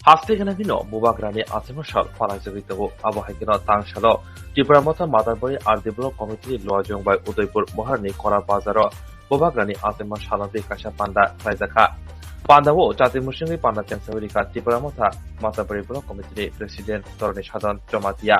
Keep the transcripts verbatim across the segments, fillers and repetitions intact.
Haste gana hino Bubagrani achaima sal palaijagwi tongo. Abo hai kheno tang salo Tipra Motha Matarbari R D Block Committee ni Luajong bai Udaipur Moharni Kora Bazaro Bubagrani achaima salno tei kaisa panda khlaijakha. Pandao chati musingwi panda chengsawi rikha Tipra Motha Matarbari Block Committee ni President Toroni Sadon Jomatia.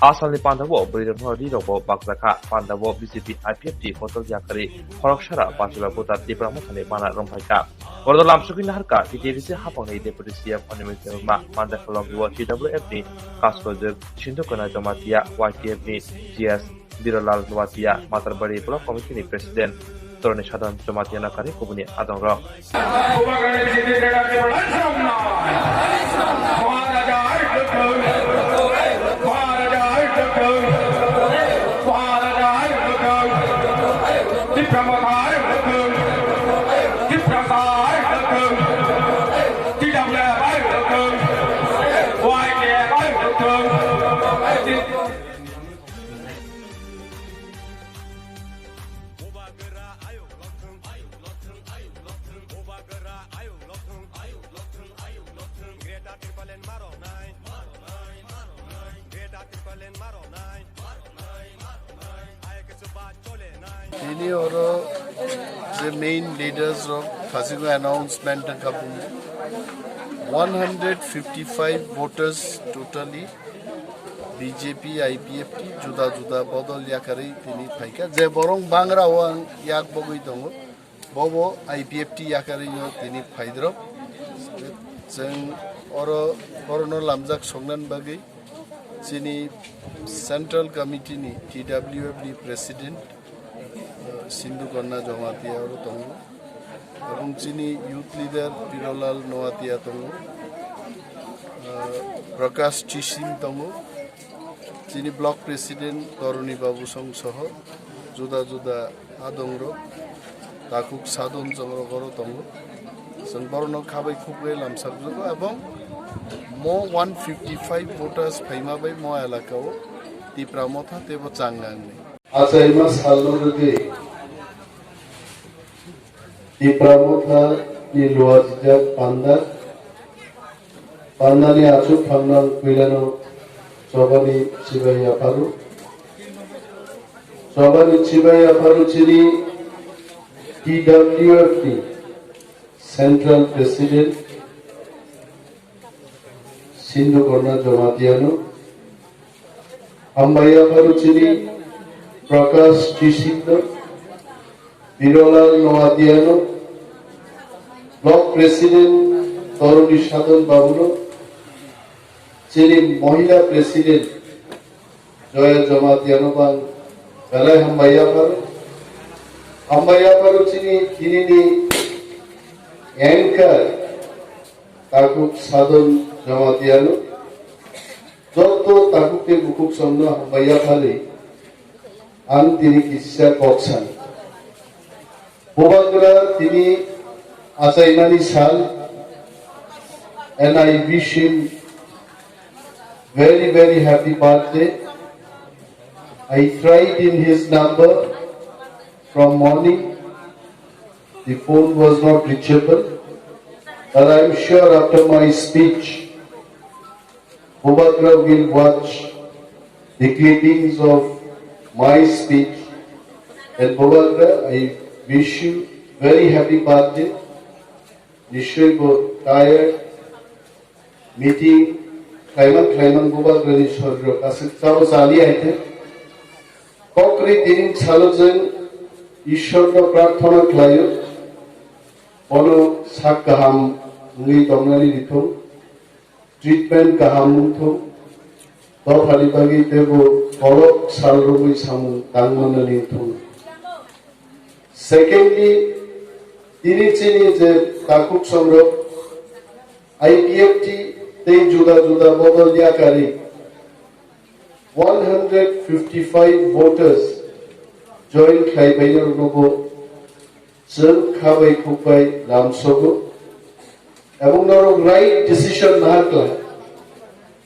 A salni pandao bwrwirokno rirokbo bakjakha. Pandao B J P I P F T botol yakarwi khoroksara bachila buta Tipra Mothani bana romphaikha. Bordo lamsogwi naharkha T T D C hapangni Deputy C M Animesh Debbarma, panda kholongwi T W F ni Kaskojwk Sindhu Kona Jamatia, Y T F ni G S Birolal Noatia, Matarbari Block Committee ni President Toroni Sadon Jamatia no kari kubuni adongrok. Tini oro je main leaders rok thasingwi announcement wngkha bumung. One hundred fifty-five voters totally B J P, I P F T juda juda bodol yakarwi tini phaikha. Je borong bangra o ang yak bogwi tongo. Bobo I P F T yakarino tini phaidrop. Chwng oro, orono lamjak soknani bagwi chini Central Committee ni T W F ni President, uh, Sindhu Konna Jamatia oro tongo. Ebong chini Youth Leader Pirolal Noatia tongo. Uh, Prakash Chising tongo. Chini Block President Toroni Babu Song soho juda juda adongrok, takhuk sadon chongrok oro tongo. Chwng borokno khabai khukbai lamsakjago, ebong mo one fifty-five voters phaima bai mo elakao Tipra Motha teibo changnangni. Achaima salno rwgwi Tipra Motha ni luajijak panda Pandani achuk phangnang puilano chobani chibai yapharo. Chobani chibai yapharo chini T W F ni Central President Sindhu Konna Jamatiano. Hambai yapharo chini Prakash Chisingno. Birolal Noatiano, Block President Toroni Sadon Babuno, chini Mohila President Joya Jamatiano bang belai hambai yapharo. Hambai yapharo chini tinini anchor Takhuk Sadon Jamatiano. Joto takhuk tei bukhuk songno hambai yapharwi ang tini kisa kok sano. Bubagra tini achaimani sal, and I wish him very, very happy birthday. I tried in his number from morning. The phone was not reachable, but I am sure after my speech, Bubagra will watch the clippings of my speech. And Bubagra, I wish you very happy birthday. Nishoi bo tired, meeting khlaimang khlaimang Bubagrani soriro kasik chabo chali aithe. Kokri tini salo jeng Ishwarno prarthana khlaio, bono sak kaham wngwi tongnani rithung. Treatment kaham wngthung, dophani bagwi teibo kolok sal rwgwi samung tang mannani wngthung. Secondly, tini chini je takhuk songrok I P F T tei juda juda bodol yakarwi one hundred fifty-five voters join khlai painarokno bo chwng kha bai khuk bai lamsogo. Ebong norok right decision nahar khlai.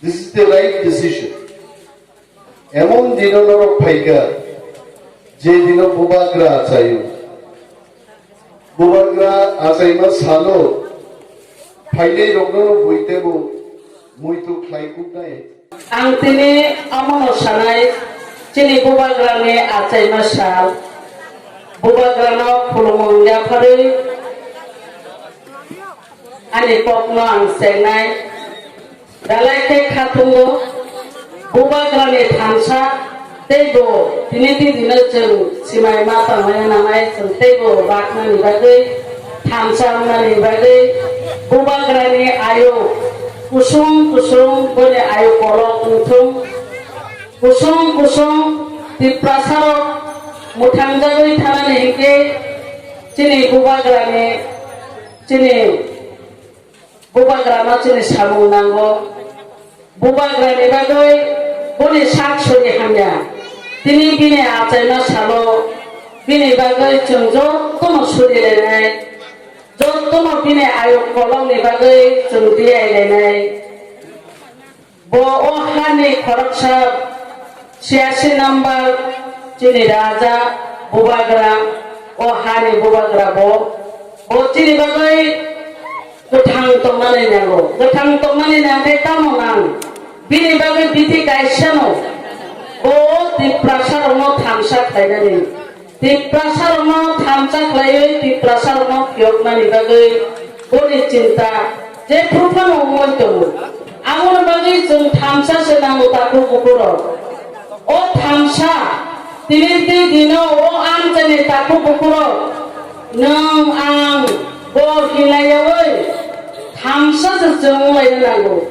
This is the right decision. Emon dino norok phaikha, je dino Bubagra achaio. Bubagra achaima salo phainai rokno bui tebo muitu khlai kuknai. Ang tini omono sanai, chini bubagrani achaima sal, bubagrano khulumung yapharwi ani kokno ang chengnai. Belai khe khatungo, bubagrani thansa teibo tini tini dino chwng simai ma tangmani nangnai, chwng teibo baknani bagwi, thansa wngnani bagwi, bubagrani ayuk kusung kusung, boni ayuk kolok wngthung, kusung kusung Tiprasarok mwthangjagwi thanani hinkhe chini bubagrani, chini bubagrano chini samung nango. Bubagrani bagwi boni sak suri hamya. Tini bini achaima salo bini bagwi chwng jotono suri lainai, jotono bini ayuk kolokni bagwi chwng tiyai lainai. Bo o hani khoroksa siyasi number chini raja bubagra, o hani bubagra bo, bo chini bagwi kwthang tongnani nango. Kwthang tongnani nangkhe tamo nang? Bini bagwi bithi kaisano. Bo Tiprasarokno thansa khlainani. Tiprasarokno thansa khlaiwi Tiprasarokno phiyoknani bagwi boni chinta jephru phano wngwi tongo. Aboni bagwi chwng thansa se nango takhuk bukhurok. O thansa, tini tei dino o amchaini takhuk bukhurok, nwng ang bo hinlaiyaui thansa se chwng wnglaina nango.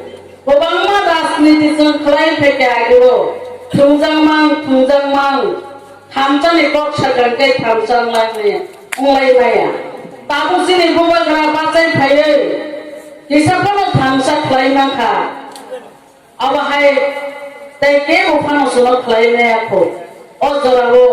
Kwbangma rajniti chwng khlai phaikha ageo, thwngjakmang, thwngjakmang, thamsani kok sakha khe thamsa wnglai maya, wnglai maya. Tabuk chini bubagra bachai phaiwi kisa phano thamsa khlai mankha. Abo hai tei kebo phano chwngno khlai maya kho. O jorao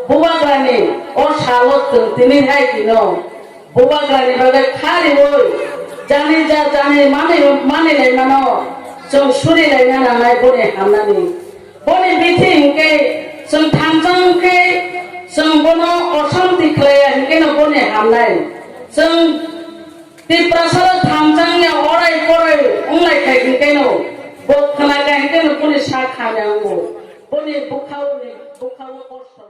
bubagrani o salo chwng tini hai dino bubagrani bagwi kha riui jani ja jani mani, mani laimano chwng suri laina nangnai boni hamnani. Boni bithi hinkhe chwng thansa wngkhe chwng bono osanti khlaiya hinkheno boni hamnai. Chwng Tiprasarok thansa wngya orai porai wnglaikha hinkheno bo khwnakha hinkheno boni sak hamya wngo. Boni bwkhaoni bwkhao kosto.